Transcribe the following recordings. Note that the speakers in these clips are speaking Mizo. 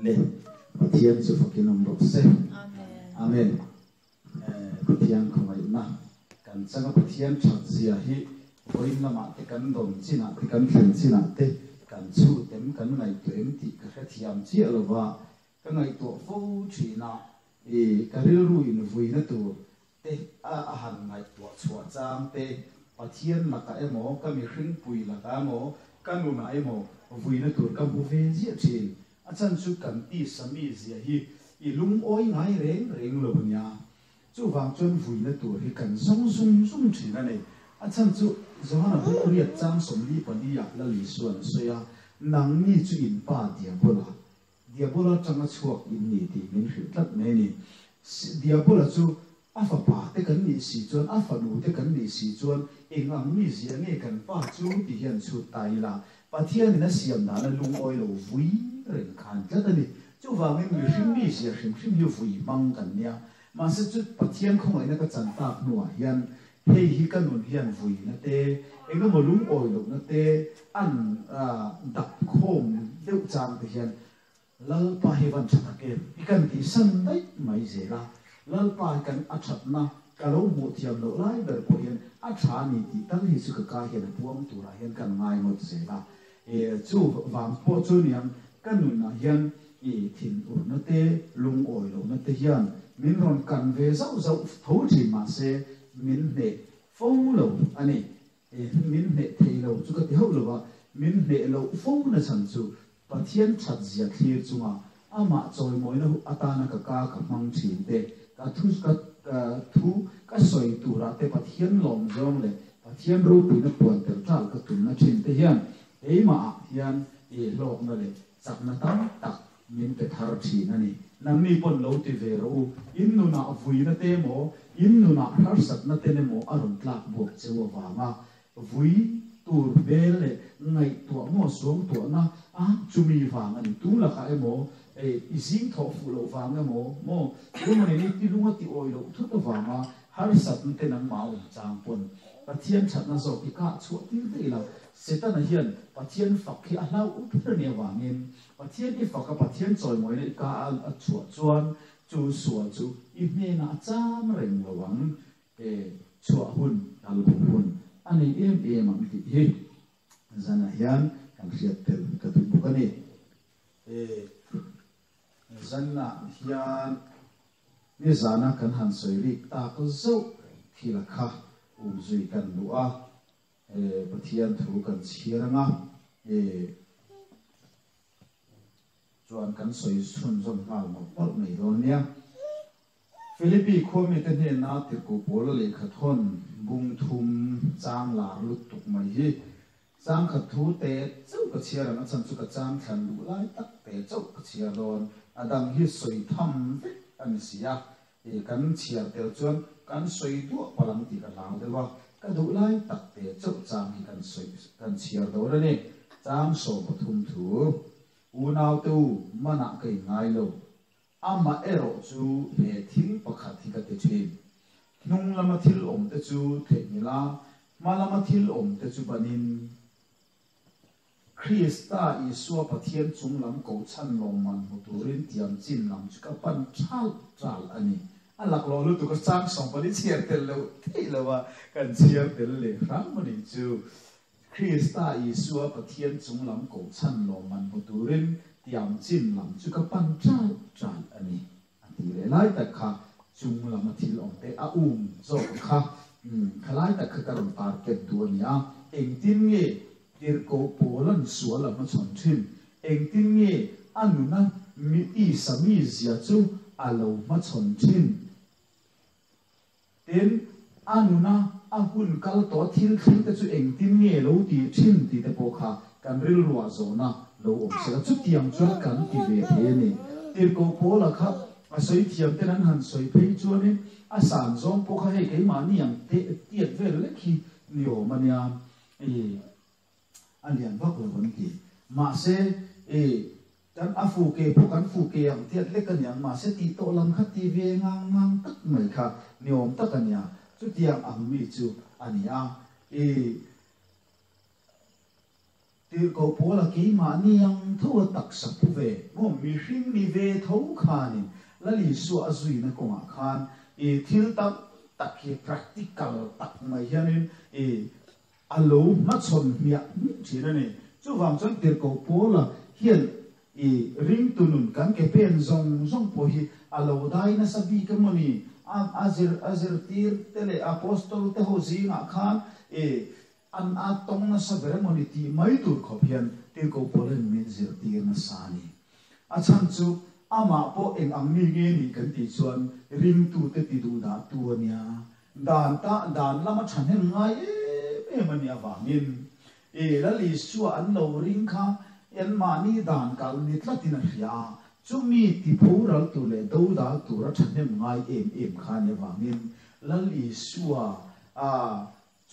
Le Pathian chu fakin awm rawh se. Amen. Pathian khawngaihna kan changa Pathian that zia hi vawiin lamah te kan dawn chinah te kan thlen chinah te kan chhut em kan ngaihtuah em tih ka hrethiam chiah lova ka ngaihtuah fo thin a, i ka rilru in vuina tur te a a han ngaihtuah chhuah chang te, Pathian lakah emaw, ka mihringpui lakah emaw, ka nunah emaw vuina tur ka hmu ve ziah thin. A chan chu kan tisa mizia hi i lungawi ngai reng reng lo a nia. Chuvang chuan vuina tur hi kan zawng zung zung thin a ni. A chan chu Johana buk riat chang 44 ah Lal Isuan a sawi a, Nangni chu in pa Diabola, Diabola atanga chhuak in ni tih min hrilh tlat mai a ni. Diabola chu a fapa te kan nih si chuan, a fanu te kan nih si chuan eng ang mi zia nge kan pa chu ti hian chhut ta ila, Pathianin a siam dana lungawi lo vui reng khan tlat a ni. Chuvangin mihring mi zia hrim hrim hi vui hmang kan nia. Mahse chu Pathian khawngaihna ka chan tak hnuah hian hei hi ka nun hian vuina te, engemaw lungawi lohna te an dap khawm deuh chang te hian Lalpa hi van tha tak em i kan tih san daih mai zel a. Lalpa hi kan a thatna ka lo hmuh thiam loh lai ber pawh hian a tha a ni tih tal hi chu ka ka hian a puang turah hian kan ngai ngawt zel a. Chu vang pawh chu niang ka nunah hian i thinurna te, lungawi lohna te hian min rawn kan ve zauh zauh tho thin mahse min hneh fo lo a ni. Min hneh thei lo chu ka ti hauh lo va, min hneh loh fo na chhan chu Pathian that zia thlir chunga amah chawimawina atana ka ka ka hmang thin te, ka thu ka thu ka sawi turah te Pathian lawm zawng leh Pathian ropuina puan tel tal ka tumna thin te hian keimahah hian i hlawkna leh chakna tam tak min pe thar thin a ni. Nangni pawn lo ti ve rawh u, in nunah vuina te emaw, in nunah harsatna ten emaw a rawn tlak buak cheu avanga Vui tur hmel leh ngaihtuah maw suangtuahna a chumi vang a ni. Tu lakah emaw ei i zing thawh fuh loh vang emaw maw tu emaw nen i tilung a ti awi loh thut avanga harsatna te nangmah a awm chang pawn Pathian thatna zawk hi kah chhuah tir daih la. Setana hian Pathian fak hi a hlau up ber nia vangin Pathian i fak a Pathian chawimawina i kah a chhuah chuan chu sual chu i hnenah a cham reng lo ang. He chhuah hun, kal bo hun a nei em em ang tih hi zanah hian kan hriat tel ka duh bawk a ni. He zanah hian nizana kan han sawi rik tak zauh thil a kha umzui kan duh a, he Pathian thu kan chhiar ang a, he chuan kan sawi chhunzawm nghal mawlh mawlh mai dawn nia. Philippi khuamite hnena tirhkoh Paula lehkha thawn bung thum chang lar lutuk mai hi chang khat thu te chauh ka chhiar ang, a chhan chu ka chang thlan duh lai tak te chauh ka chhiar dawn, a dang hi sawi tham vek a ni si a, ih kan chhiar tel chuan kan sawi duah palh ang tih ka hlau deuh a, ka duh lai tak te chauh chang hi kan sawi kan chhiar dawn a ni, chang 13 thu, Unaute u, manah ka inngai lo. Amah erawh chu he thil pakhat hi ka ti thin. Hnung lama thil awm te chu theihnghilh a, hma lama thil awm te chu banin. Krista Isua Pathian chung lam kohchhan lawmman hmu turin tiam chin lam chu ka pan ṭhal ṭal a ni. A laklawh lutuk a chang 14 chhiar tel loh theih lo a, kan chhiar tel leh hram a nih chu. Krista Isua Pathian chung lam kohchhan lawmman hmu turin tiam chin lam chu ka pan ṭal ṭal a ni, a ti leh lai tak kha chung lama thil awm te a um zawk kha kha lai tak kha ka rawn target duh a ni a, engtin nge tirhkoh Paula'n sual a hmachhawn ṭhin, engtin nge a nuna mi tisa mizia chu a lo hmachhawn ṭhin? Tin, a nuna a hun kal tawh thil thleng te chu engtin nge lo ti thin tih te pawh kha kan rilruah zawhna lo awm sela chutiang chuan kan ti ve thei a ni. Tirhkoh Paula kha a sawi thiam ten an han sawi phei chuanin a san zawng pawh kha hei keimahni ang tiat vel lek hi ni awm a nia. A lian vak lo an ti. Mahse, e, kan a fu ke pawh kan fu ke ang tiat lek a niang, mahse tih tawh lam kha ti ve ngang ngang tak mai kha ni awm tak a nia. Chutiang ang mi chu a ni a. E, Tirhkoh Paula keimahni ang tho a taksa pu ve maw mihring ni ve tho khanin Lal Isua a zuina kawngah khan i thil tam tak hi practical tak mai hianin i a lo hmachhawn hmiah hmiah thin a ni. Chuvang chuan Tirhkoh Paula hian i ringtu nun kan ke pen zawng zawng pawh hi a lo dai nasa bik emaw ni? A a zir a zirtir te leh Apostol te ho zingah khan i An a tawng nasa ber emaw ni tih mai tur khawp hian Tirhkoh Paula'n min zirtir nasa a ni. A chhan chu amah pawh eng ang mi nge nih kan tih chuan ringtute ti duh dah tu a nia. Dan ta dan lama thahnem ngai em em a nih avangin i Lal Isua an lo ring kha anmahni dan kal ni tlatin a hria a, chumi ti phoral tur leh dodal tura thahnem ngai em em kha a nih avangin Lal Isua a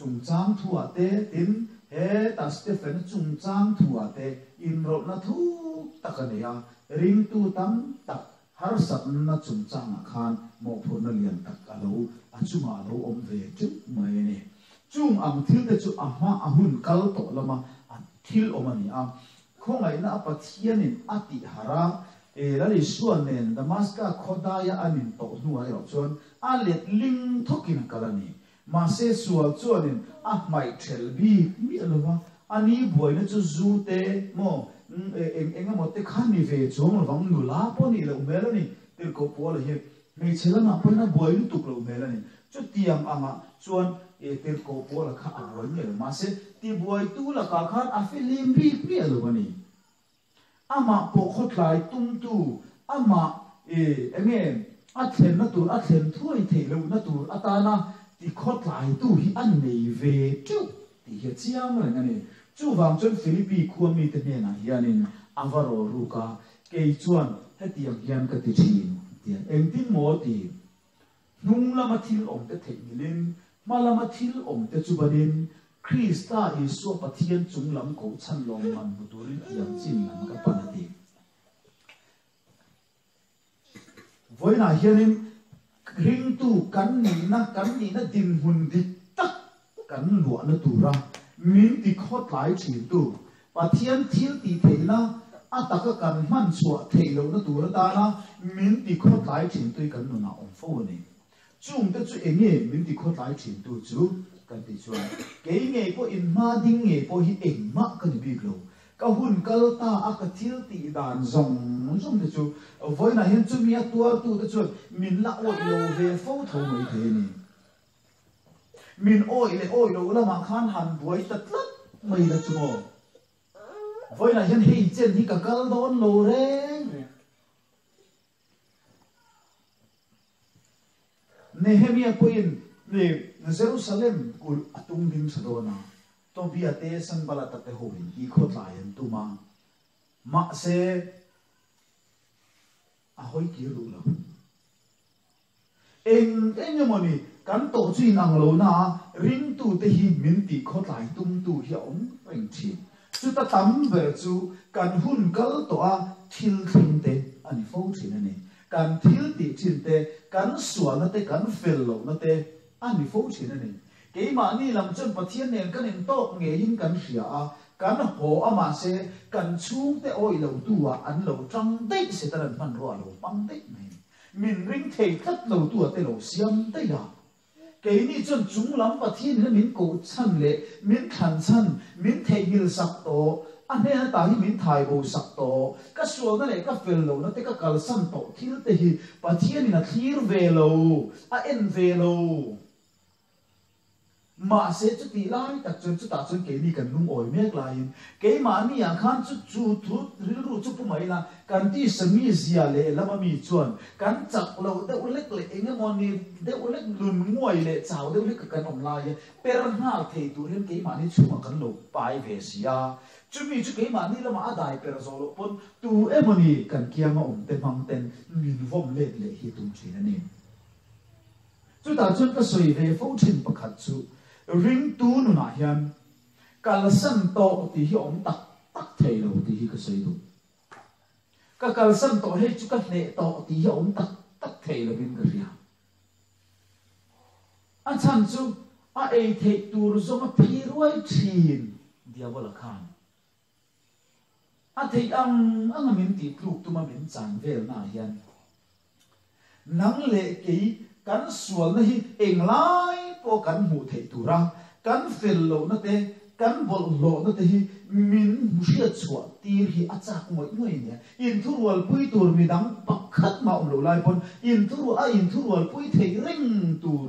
Chungchang thuah te, tin, heta Stephen-a chungchang thuah te inrawlhna thuk tak a nei a, ringtu tam tak harsatna chungchangah khan mawhphurhna lian tak a lo a chungah a lo awm ve teuh mai a ni. Chung ang thil te chu a hma a hun kal tawh lama a thil awm a ni a, khawngaihna a Pathianin a tih harh a, Lal Isua nen Damaska khaw daia an intawh hnuah erawh chuan a let ling thawkin a kal a ni. Mahse sual chuanin a hmaih ṭhelh bik miah lo va, a ni buaina chu zu te maw eng eng emaw te kha ni ve chuang lovang, nula pawh nih loh hmel a ni, Tirhkoh Paula hi hmeichhe lamah pawhin a buai lutuk loh hmel a ni. Chutiang angah chuan Tirhkoh Paula kha a buai miah lo, mahse tibuaitu lakah khan a fihlim bik miah lo a ni. Amah pawh khawtlai tumtu, amah i enge a thlenna tur, a thlen thuai theih lohna tur atana ti khawtlaitu hi a nei ve teuh tih hi a chiang reng a ni. Chuvang chuan Philippi khua mite hnenah hianin a va rawl ruk a, kei chuan hetiang hian ka ti thin, tia engtin maw ti? Hnung lama thil awmte theihnghilhin, hma lama thil awmte chu banin, Krista Isua Pathian chung lam kohchhan lawmman hmu turin tiang chin lam ka pan a ti. Vawiinah hianin ringtu kan nihna, kan nihna dinhmun dik tak kan luahna tura min ti khawtlai thintu Pathian thil tih theihna a taka kan hman chhuah theih lohna tur atana min ti khawtlai thintu hi kan nunah awm fo a ni. Chungte chu eng nge min ti khawtlai thintu chu kan tih chuan kei ngei pawh inhma ding ngei pawh hi engmah ka ni bik lo. Ka hun kal ta a ka thil tih dan zawng zawng te chu vawiinah hian chumi a tuartute chuan min la awih lo ve fo tho mai thei a ni. Min awih leh awih loh lamah khan han buai ta tlat mai la chu maw? Vawiinah hian hei chen hi ka kal dawn lo reng reng. Nehemia pawhin Jerusalem kulh a tung ding tha dawn a, Tobia te Sanbalata te hoin tih khawtlai an tum a, mahse a hawi kir duh lo. Eng eng emaw ni, kan tawh chu inang lo na a, ringtute hi min tih khawtlai tumtu hi a awm reng thin. Chuta tam ber chu kan hun kal tawh a thil thleng te a ni fo thin a ni. Kan thil tih thin te, kan sualna te, kan fel lohna te a ni fo thin a ni. Keimahni lam chuan Pathian nen kan intawk ngeiin kan hria a, kan haw a mahse kan chhungte awih lo tu ah an lo tang daih Satan an hmanrua a lo hmang daih mai a ni. Min ring thei tlat lo tu ah te lo siam daih a. Keini chuan chung lam Pathian in a min koh chhan leh min thlan chhan, min theihnghilh sak tawh, a hnen ata hi min thai bo sak tawh, ka sualna leh ka fel lohna te ka kalsan tawh thil te hi Pathian in a thlir ve lo, a en ve lo. Mahse chutih lai tak chuan chutah chuan keini kan lungawi mek laiin keimahni ah khan chu chu thu rilru chu pu mai ila kan tisa mi zia leh lama mi chuan kan chak loh deuh lek leh eng emaw ni deuh lek nun nguai leh chau deuh lek kan awm lai a per nghal thei tur hian keimahni chhungah kan lo pai ve si a, chumi chu keimahni lamah a dai per zawh loh pawn tu emaw ni kan kianga awm te hmang ten min vawm let leh hi tum thin a ni. Chutah chuan ka sawi ve fo thin pakhat chu ringtu nunah hian kalsan tawh tih hi a awm tak tak thei lo tih hi ka sawi duh. Ka kalsan tawh hei chu ka hneh tawh tih hi a awm tak tak thei lovin ka hria. A chhan chu a ei theih tur zawnga phi ruai thin Diabola khan. A theih ang anga min tih tluk tuma min chan velnaah hian nang leh kei kan sualna hi englai pawh kan hmuh theih tura kan fel lohna te, kan bawlhhlawhna te hi min hriat chhuah tir hi a chak ngawih ngawih a nia. Inthurualpui tur midang pakhat mah awm lo lai pawn inthuruah a inthurualpui theih reng tur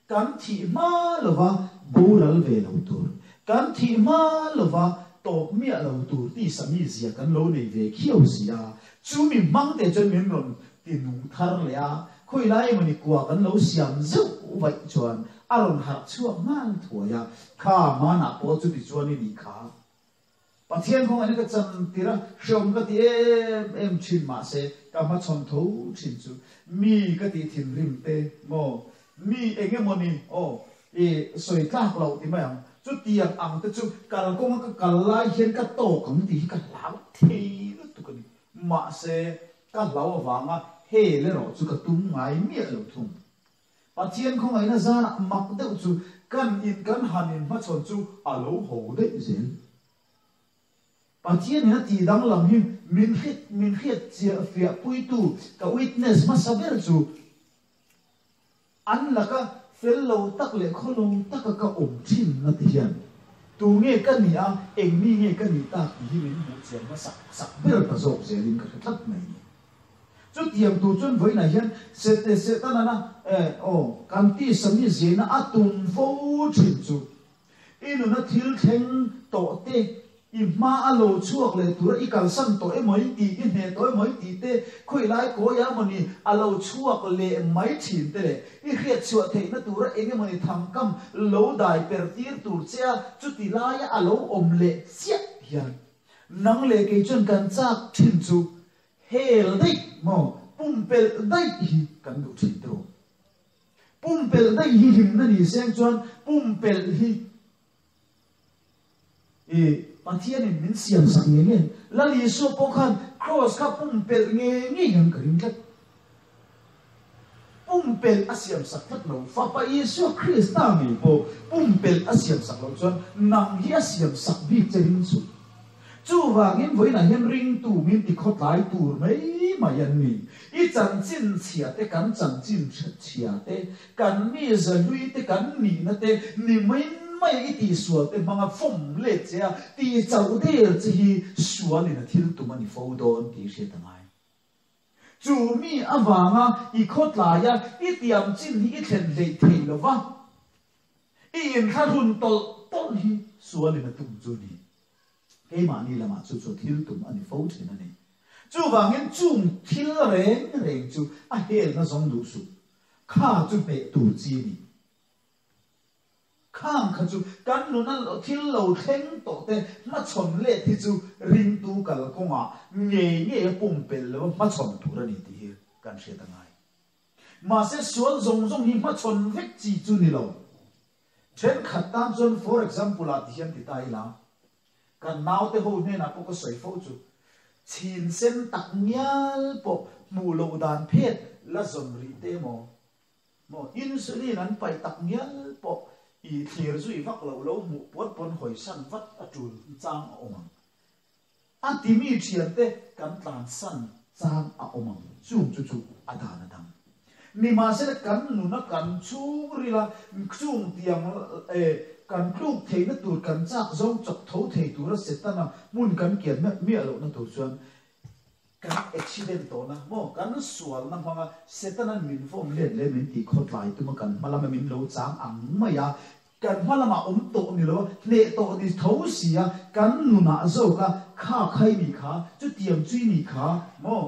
Kan thih hma lova boral ve lo tur, kan thih hma lova tawp miah lo tur tih sami zia kan lo nei ve khiau si a, chu mi hmang te chuan min rawn ti nung thar leh a, khawi lai emawni kua kan lo siam zeuh vaih chuan a rawn harh chhuak nghal thuai a, kha hmanah pawh chuti chuan i nih kha. Pathian kawngah hian ka chan tir a, hreawm ka ti em em thin mahse ka hmachhawn tho thin chu mi ka tih thinrim te maw, mi eng emawni aw i sawi tlak loh ti mai ang, chutiang ang te chu kalkawnga ka kal lai hian ka tawk ang tih hi ka hlau thei lutuk a ni. Mahse ka hlau avanga hel erawh chu ka tum ngai miah lo thung. Pathian khawngaihna zarah mak deuh chu kan in kan han in hmachhawn chu a lo ho daih zel. Pathian in a tih danglam hi min hriat min hriat chiah fiah puitu ka witness hmasa ber chu an laka fel lo tak leh khaw lo taka ka awm thin na ti hian tu nge ka nih a eng mi nge ka nih tak tih hi min hmuh chian hmasak sak ber ta zawk zelin ka hre tlat mai ni. Chutiang tur chuan vawiinah hian Sete Setanana eh aw kan tisa mi zena a tum fo thin chu i nuna thil thleng tawh te, i hma a lo chhuak leh tura i kalsan tawh emaw i tih, i hneh tawh emaw i tih te, khawi lai kawi a mawni a lo chhuak leh mai thin te leh i hriatchhuah theihna tura eng emawni thangkam lo dai per tir tur che a chuti laia a lo awm leh chiah hian nang leh kei chuan kan chak thin chu Hel daih maw? Pumpelh daih hi kan duh thin tawh. Pumpelh daih hi hlimna ni seng chuan pumpelh hi i Pathianin min siam sak ngei ngei. Lal Isua pawh khan Kraws kha pumpelh ngei ngei ang ka ring tlat. Pumpelh a siam sak tlat lo. Fapa Isua Krista ngei pawh pumpelh a siam sak loh chuan nang hi a siam sak bik che ring suh. Chuvangin vawiinah hian ringtu min ti khawtlai tur mai mai an ni. I chanchin chhia te, kan chanchin chhia te, kan mi zahlui te, kan nihna te, ni mai mai i tihsual te hmanga fawm let che a, tih chauh der che hi sualin a thil tum a ni fo dawn tih hriat a ngai. Chu mi avanga i khawtlaia i tiam chin hi i thlen hleih thei lo va, i inthlahrun tawlh tawlh hi sualin a tum chu ni. Keimahni lamah chu chu thil tum a ni fo thin a ni. Chuvangin chung thil reng reng chu a helna zawng duh suh. Kha chu hneh tur chi a ni. Khang kha chu kan nuna thil lo thleng tawh te hmachhawn let hi chu ringtu kalkawngah ngei ngei a pumpelh lo a hmachhawn tur a ni tih hi kan hriat a ngai. Mahse sual zawng zawng hi hmachhawn vek chi chu ni lo. Thenkhat tan chuan for example ah ti hian ti ta ila, kan naute ho hnenah pawh ka sawi fo chu, chhin sen tak ngial pawh hmuh loh dan phet la zawn rih te emaw, Maw insulin an paih tak ngial pawh i thlir zui vak loh lo hmuh puan pawn hawisan vat a tul chang a awm ang. A timi thiante kan tlansan chang a awm ang chung chu chu a dan a dang. Nimahsela kan nuna kan chhungrila chung tiang e kan tluk theihna tur kan chak zawng chawk tho thei tura Setana hmun kan kian miah miah lohna tur chuan Kan accident tawhna maw, kan sualna hmanga Setanan min vawm let leh min tih khawtlai tuma kan hma lama min lo chang ang mai a, kan hma lamah awm tawh ni lo a, hneh tawh ni tho si a, kan nunah zawk a, kha khai ni kha, chutiang chui ni kha maw,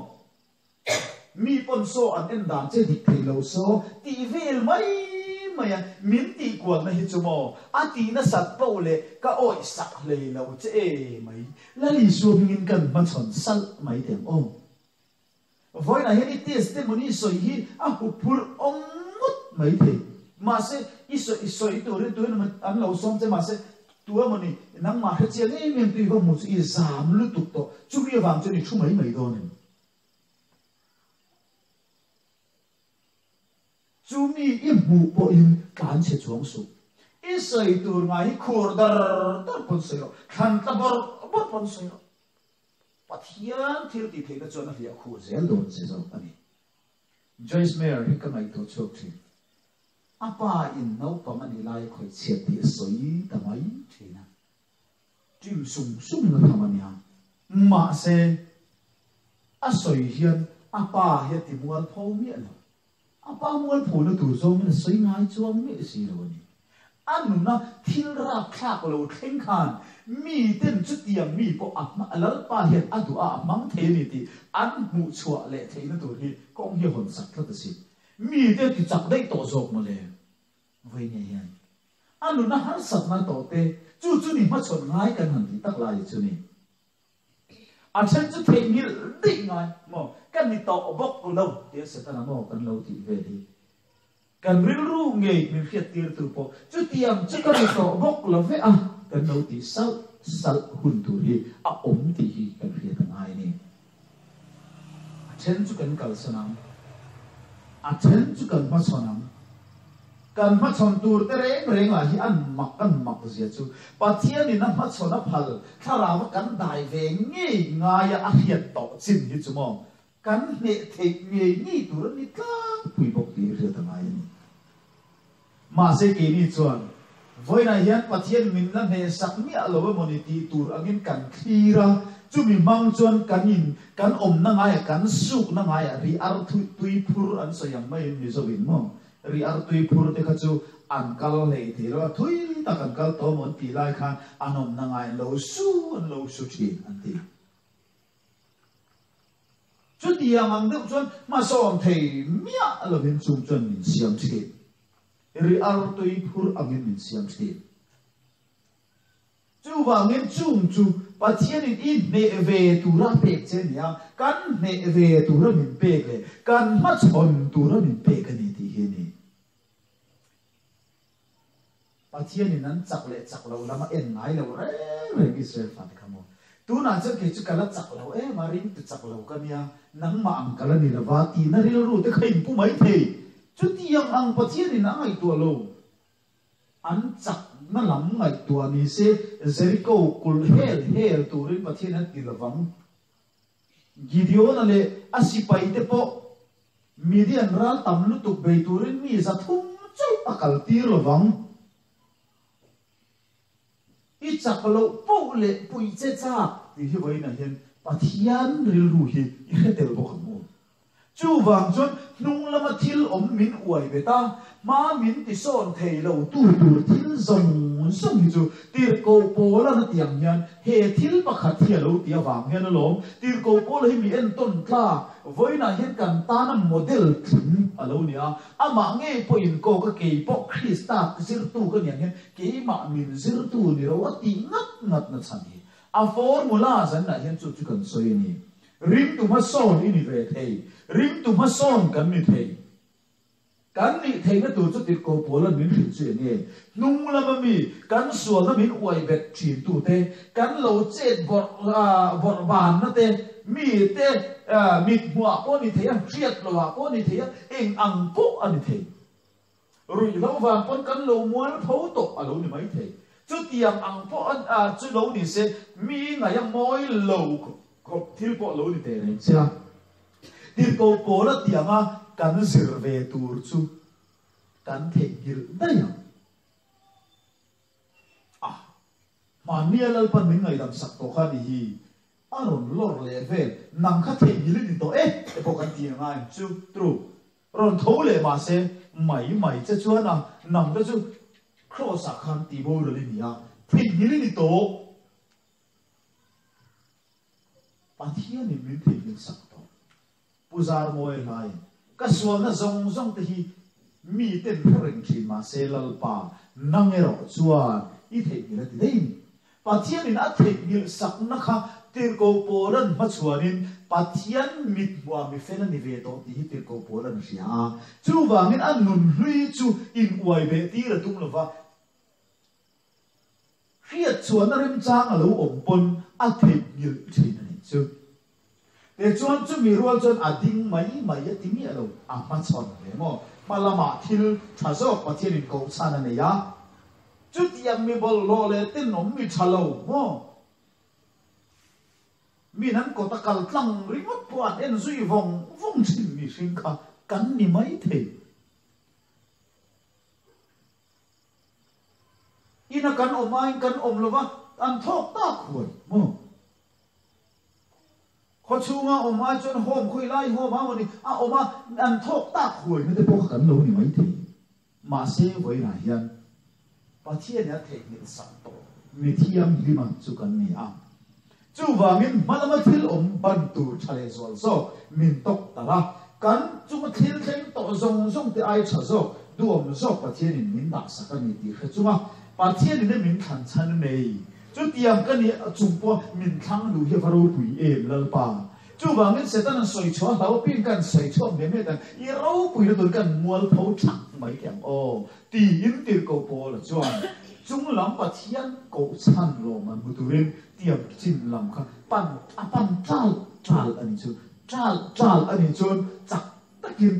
mi pawn saw an en dan che dik thei lo saw tih vel mai mai a, min tih kualna hi chu maw, a tih nasat poh leh ka awih sak hlei lo che e mai. Lal Isua hmingin kan hmachhawn salh mai teh ang aw. Vawiinah hian i testimony sawi hi a huphurh awm ngawt mai thei. Mahse, i sawi i sawi turin tu emaw an lo sawm che mahse, tu emaw ni nangmah hre chiang em em tu i va hmu chu i zam lutuk tawh. Chumi avang chuan i thu mai mai dawn em? Chu mi i hmuh pawhin tlan chhe chuang suh. I sawi tur ngai hi khur dar dar pawn sawi rawh, thlan tla bawrh bawrh pawn sawi rawh. Pathian thil tih theihna chuan a hliah khuh zel dawn che zawk a ni. Joyce Meyer hi ka ngaihtuah chhuak thin. A pa in naupang a nih lai khawih chhiat tih a sawi ta mai thin a. Ṭim sung sung na tham a nia. Mahse, a sawi hian a pa hi a ti mual pho miah lo. A pa mual phona tur zawngin a sawi ngai chuang miah si lo a ni. A nuna thil rapthlak lo thleng khan miten chutiang mi pawh a hma Lalpa hian a duh a, a hmang thei a ni tih an hmuh chhuah leh theihna tur hi kawng hi a hawn sak tlat a si. Mite ti chak daih tawh zawk mawle. Vawi nge hian a nuna harsatna tawh te chu chu ni hmachhawn ngai kan han tih tak lai chu ni. A then chu theihnghilh daih ngai maw ka ni tawh bawk lo tia Setana maw kan lo tih vel hi. Kan rilru ngei min hriattirtu pawh chutiang chu ka ni tawh bawk lo ve a kan lo tih salh salh hun tur hi a awm tih hi kan hriat a ngai a ni. A then chu kan kalsan ang, a then chu kan hmachhawn ang. Kan hmachhawn tur te reng reng lah hi an mak an mak zia chu Pathianin a hmachhawn a phal thlarau a kan dai ve ngei ngaia a hriat tawh chin hi chu maw kan hneh theih ngei ngei tur a ni tlangpui bawk tih hi hriat a ngai a ni. Mahse keini chuan vawiinah hian Pathian min la hnehsak miah lo emaw ni tih tur angin kan thlir a, chumi hmang chuan kan in kan awmna ngaiah kan sukna ngaiah ri ar tui phur an sawi ang maiin Mizo in maw ri ar tui phur te kha chu an kal hlei thei lo a, thui tak an kal tawh emaw an tih lai khan an awmna ngai an lo su an lo su thin an ti. Chutiang ang deuh chuan hmasawn thei miah lovin chung chuan min siam thin. Ri ar tui phur angin min siam thin. Chuvangin chung chu Pathianin i hneh ve tura pek che a ni a, kan hneh ve tura min pek leh kan hmachhawn tura min pek a ni tih hi a ni. Pathianin an chak leh chak lo lam a en ngai lo reng reng Israel fate kha maw? Tunah chuan kei chu ka la chak lo em a, ringtu chak lo ka nia, nangmah ang ka la ni lova tihna rilru te kha inpu mai thei. Chutiang ang Pathianin a ngaihtuah lo. An chakna lam ngaihtuah ni se Jericho kulh hel hel turin Pathian a ti lovang. Gideon-a leh a sipaite pawh Midian ral tam lutuk bei turin mi 300 chauh a kaltir lovang. I chak loh poh leh puih che chak tih hi vawiinah hian Pathian rilru hi i hre tel bawk ang u. Chuvang chuan hnung lama thil awm min uai bet a, hma min tisawn thei lo tu tur thil zawng zawng hi chu Tirhkoh Paula na tiang hian he thil pakhat hi a lo ti avang hian alawm Tirhkoh Paula hi mi entawn tlak vawiinah hian kan tana model tling a lo ni a, amah ngei pawhin kawk a kei pawh Krista zirtu ka ni ang hian keimah min zirtu ni lo a tih ngat ngat na chhan hi a formula zanah hian chu chu kan sawi a ni. Ringtu hmasawn i ni ve thei. Ringtu hmasawn kan ni thei. Kan nih theihna tur chu tirhkoh Paula'n min hrilh chu eng nge? Hnung lama mi, kan sualna min uai bet thintute, kan lo chet bawrh bawrh banna te, mite mit hmuhah pawh a ni thei a, hriat lohah pawh a ni thei a, eng ang pawh a ni thei. Ruihhlo vang pawn kan lo mual tho tawh a lo ni mai thei. Chutiang ang pawh a chu lo ni se, mi ngaih a mawi lo khawp thil pawh lo ni teh reng sia. Tirhkoh pawl a tiang a kan zir ve tur chu kan theihnghilh daih ang. A, hmannia Lalpan min ngaihdam sak tawh kha ni hi a rawn lawr leh vel, nang kha theihnghilh i ni tawh e te pawh kan ti ang a, chu true. Rawn tho leh mahse mai mai che chuan a nang te chu Kraws ah khan tih boral i ni a, theihnghilh i ni tawh. Pathianin min theihnghilh sak tawh. Pu Zarmawi hlaiin ka sualna zawng zawng te hi mi ten hre reng thin mahse Lalpa nang erawh chuan i theihnghilh a ti daih ni. Pathianin a theihnghilh sakna kha Tirhkoh Paula'n hmachhuanin Pathian mit hmuah mi fel a ni ve tawh tih hi Tirhkoh Paula'n a hria a. Chuvangin a nun hlui chu in uai beh tir a tum lo va, hriatchhuahna remchang a lo awm pawn a theihnghilh thin a nih chu. Tichuan chumi rual chuan a ding mai mai a ti miah lo, a hmachhawn hle maw? Hma lamah thil tha zawk Pathianin kohchhan a nei a, chutiang mi bawlhhlawh leh tenawm mi tha lo maw? Min an kawt a kal tlang ringawt pawh an en zui vawng vawng thin mihring kha kan ni mai thei. Ina kan awm aiin kan awm lova an thawk tak huai maw? Khaw chhunga awm ai chuan home khawi lai home a mawni a awm a, an thawk tak huai na te pawh kha kan lo ni mai thei. Mahse vawiinah hian Pathian in a theihnghilh sak tawh mi thianghlim ang chu kan ni a. Chuvangin hmalama thil awm ban tur tha leh zual zawk min tawk tar a, kan chunga thil thleng tawh zawng zawng te ai tha zawk, duhawm zawk Pathian in min dah sak a ni tih hre chunga Pathian in min thlan chhan nei. Chutiang ka nih chung pawh min thlang duh hi a va ropui em Lalpa. Chuvangin Satan an sawi chhuah hlau pin kan sawi chhuak ve hmet ang, i ropui na tur kan mualpho thak mai teh ang aw tiin tirhkoh Paula chuan chunglam Pathian kohchhan lawm an hmu turin tiang chin lam kha pan a pan ṭal ṭal a nih chu, ṭal ṭal a nih chuan chak takin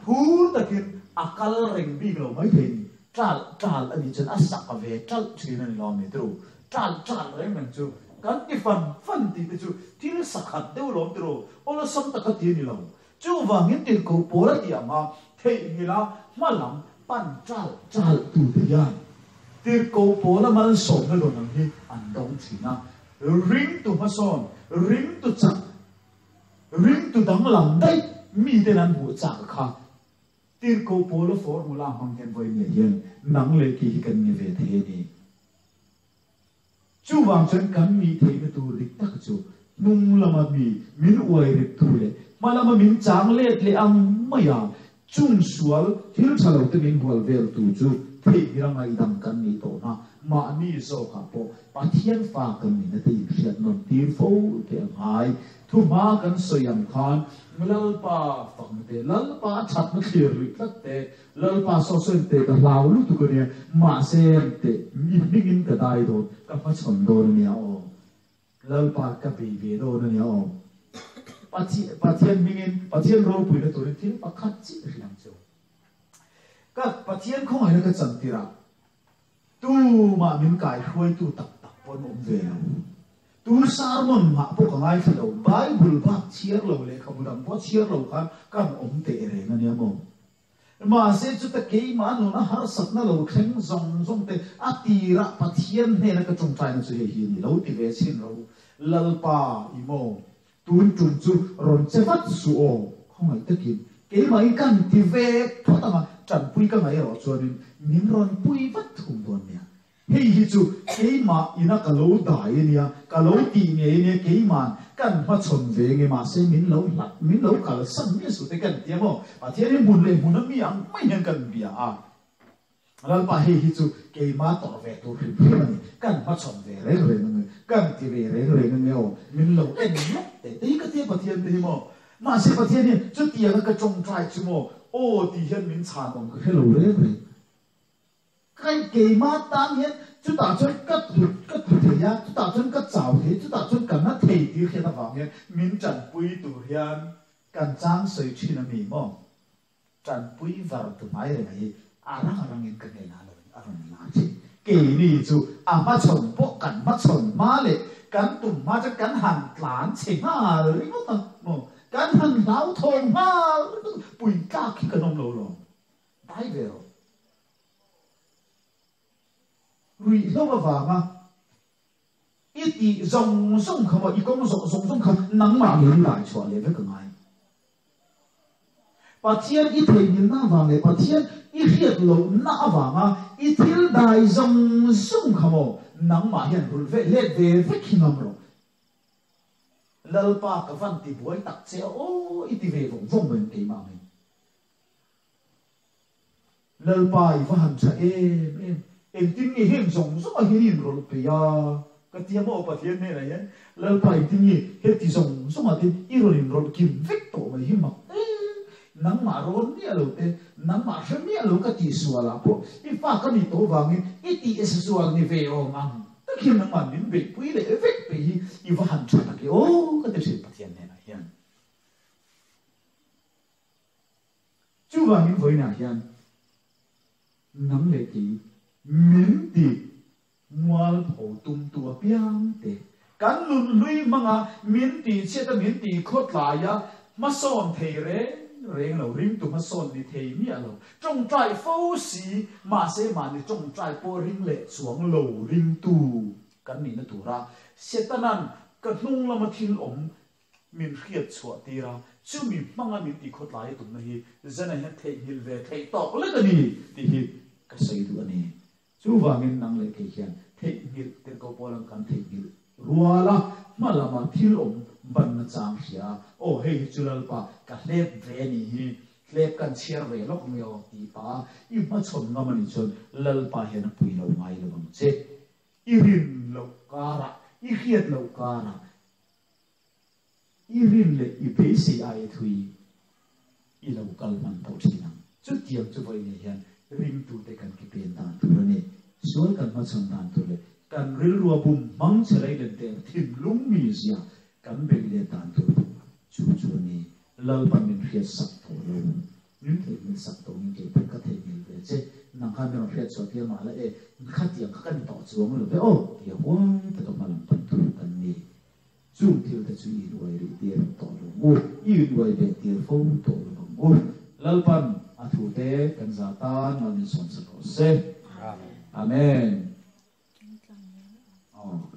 phur takin a kal reng bik lo mai thei a ni, ṭal ṭal a nih chuan a sak ve ṭalh ṭhin a ni lo mi tru, ṭal ṭal reng reng chu kan ti fan fan tih te chu thil sakhat deuh lawm tiraw, awlsam taka ti a ni lo. Chuvangin tirhkoh pawl a tih ang a, theihnghilh a hma lam pan ṭal ṭal tute hian tirhkoh pawl a malsawmna dawn ang hi an dawng ṭhin a, ringtu hmasawn, ringtu chak, ringtu danglam daih miten an hmuh chak kha tirhkoh pawl a formula hmang hian vawiin hian nang leh kei hi kan ni ve thei a ni. Chuvang chuan kan nih theihna tur dik tak chu hnung lama mi min uai rit tu leh hma lama min chang let leh ang maia chung sual thil tha lo te min hual vel tu chu theihnghilh a ngaihdam kan nih tawhna mahni zawkah pawh Pathian fa kan nihna te inhriat nawn tir fo te a ngai. Thuhma kan sawi ang khan Lalpa fakna te, Lalpa a thatna thlir rih tlat te, Lalpa saw saw in teh ka hlau lutuk a nia, mahse teh i hmingin ka dai dawn, ka hmachhawn dawn a nia aw. Lalpa ka bei ve dawn a nia aw. Pathian hmingin, Pathian ropuina turin thil pakhat chiah hrilh ang che u. Ka Pathian khawngaihna ka chan tirh ah tumah min kaihruaitu tak tak pawh an awm ve lo. Tu sermon mah pawh ka ngaithla lo, Bible bak chhiar lo, lehkhabu dang pawh chhiar lo khan kan awm teh reng a nia maw. Mahse chuta keimah nuna harsatna lo thleng zawng zawng te a tirah Pathian hnena ka tawngtaina chu hei hi a ni lo ti ve chhin ro. Lalpa i maw? Tun tum chu rawn che vat suh aw, khawngaih takin keimah i kan ti ve phawt ang a, tanpui ka ngaih erawh chuanin min rawn pui vat thung dawn nia. Hei hi chu keimah ina ka lo dai a nia, ka lo tih ngei a nia, keima'n kan hmachhawn ve nge mahse min lo hlat, min lo kalsan miah suh te kan ti a maw? Pathian hi hmun leh hmun a mi ang mai hian kan bia a. Lalpa hei hi chu keimah tawrh ve tur hrim hrim a ni, kan hmachhawn ve reng reng ange, kan ti ve reng reng ange aw, min lo en lawk teh te hi ka tia Pathian te hi maw? Mahse Pathian hian chutianga ka tawngtai chu maw aw tih hian min chhan awm ka hre lo reng reng. Kai keimah tan hian chutah chuan ka tlu ka tlu thei a, chutah chuan ka chau thei, chutah chuan ka na thei tih hriat avang hian min tanpui tur hian kan chang sawi thin a mi maw? Tanpui var tu hmai reng hi a rang a rangin ka hnenah lo in a rawn la thin. Keini chu a hmachhawn pawh kan hmachhawn hma leh kan tum hma chuan kan han tlan chhe nghal ringawt a maw? Kan han hlauthawng nghal ringawt a, pui tlak hi kan awm lo lawm. Dai ve rawh. Ruihhlo avanga i tih zawng zawng kha maw, i kawng zawh zawng zawng kha nangmah ngei i rai chhuah leh vek a ngai. Pathian i theihnghilhna avang leh Pathian i hriat lohna avanga i thil dai zawng zawng kha maw nangmah hian rulh ve let ve vek hi ngam rawh. Lalpa ka van ti buai tak che a aw i ti ve vawng vawng mai ang keimah angin. Lalpa i va han tha em em, engtin nge heng zawng zawng ah hian i inrawlh peih a? Ka ti a maw Pathian hnenah hian, Lalpa engtin nge heti zawng zawng ah te i rawn inrawlh kim vek tawh mai hi mak em, nangmah rawn miah lo te, nangmah hre miah lo ka tihsual ah pawh i fa ka nih tawh vangin i tihsual ni ve awm ang tak hian nangmah min beihpui leh vek peih hi i va han tha tak e aw ka ti thin Pathian hnenah hian. Chuvangin vawiinah hian nang leh kei min ti mualpho tumtu apiang te, Kan nun hlui hmanga min tihchhiat a min tihkhawtlai a, hmasawn thei reng reng lo, ringtu hmasawn ni thei miah lo. Tawngtai fo si, mahse mahni tawngtai pawh ring leh chuang lo ringtu kan nihna tura Setanan ka hnung lama thil awm min hriat chhuah tir a, chumi hmanga min tihkhawtlai a tumna hi Zena hian theihnghilh ve theih tawk lek a ni tih hi ka sawi duh a ni. Chuvangin nang leh kei hian theihnghilh tirhkoh pawl ang kan theihnghilh rual a, hma lama thil awm banna chang hria a, aw hei hi chu Lalpa ka hlep ve a nih hi, hlep kan chhiar ve lawk mai aw tih pah a i hmachhawn ngam a nih chuan Lalpa hian a pui lo ngai lo ang che. I rin loh karah, i hriat loh karah, i rin leh i beisei aia thui i lo kal hman tawh thin ang. Chutiang chu vawiin hian ringtute kan ki pen dan tur a ni. Sual kan hmachhawn dan tur leh kan rilrua bum hmang che lei len te thinlung mizia kan beih let dan tur pawh chu chu a ni. Lalpan min hriat sak tawh lo. Min theihnghilh sak tawh ngin kei pawh ka theihnghilh ve che. Nang khan min rawn hriat chhuah tir mah la e, khatiang kha ka ni tawh chuang lo ve aw tia huai taka hma lam pan tur kan ni. Chung thil te chu i inuai rih tir tawh lo ang u, i inuai ve tir fo tawh lo ang u. Lalpan a thu te kan za tan mal min sawm sa tawh se. Amen. Aw.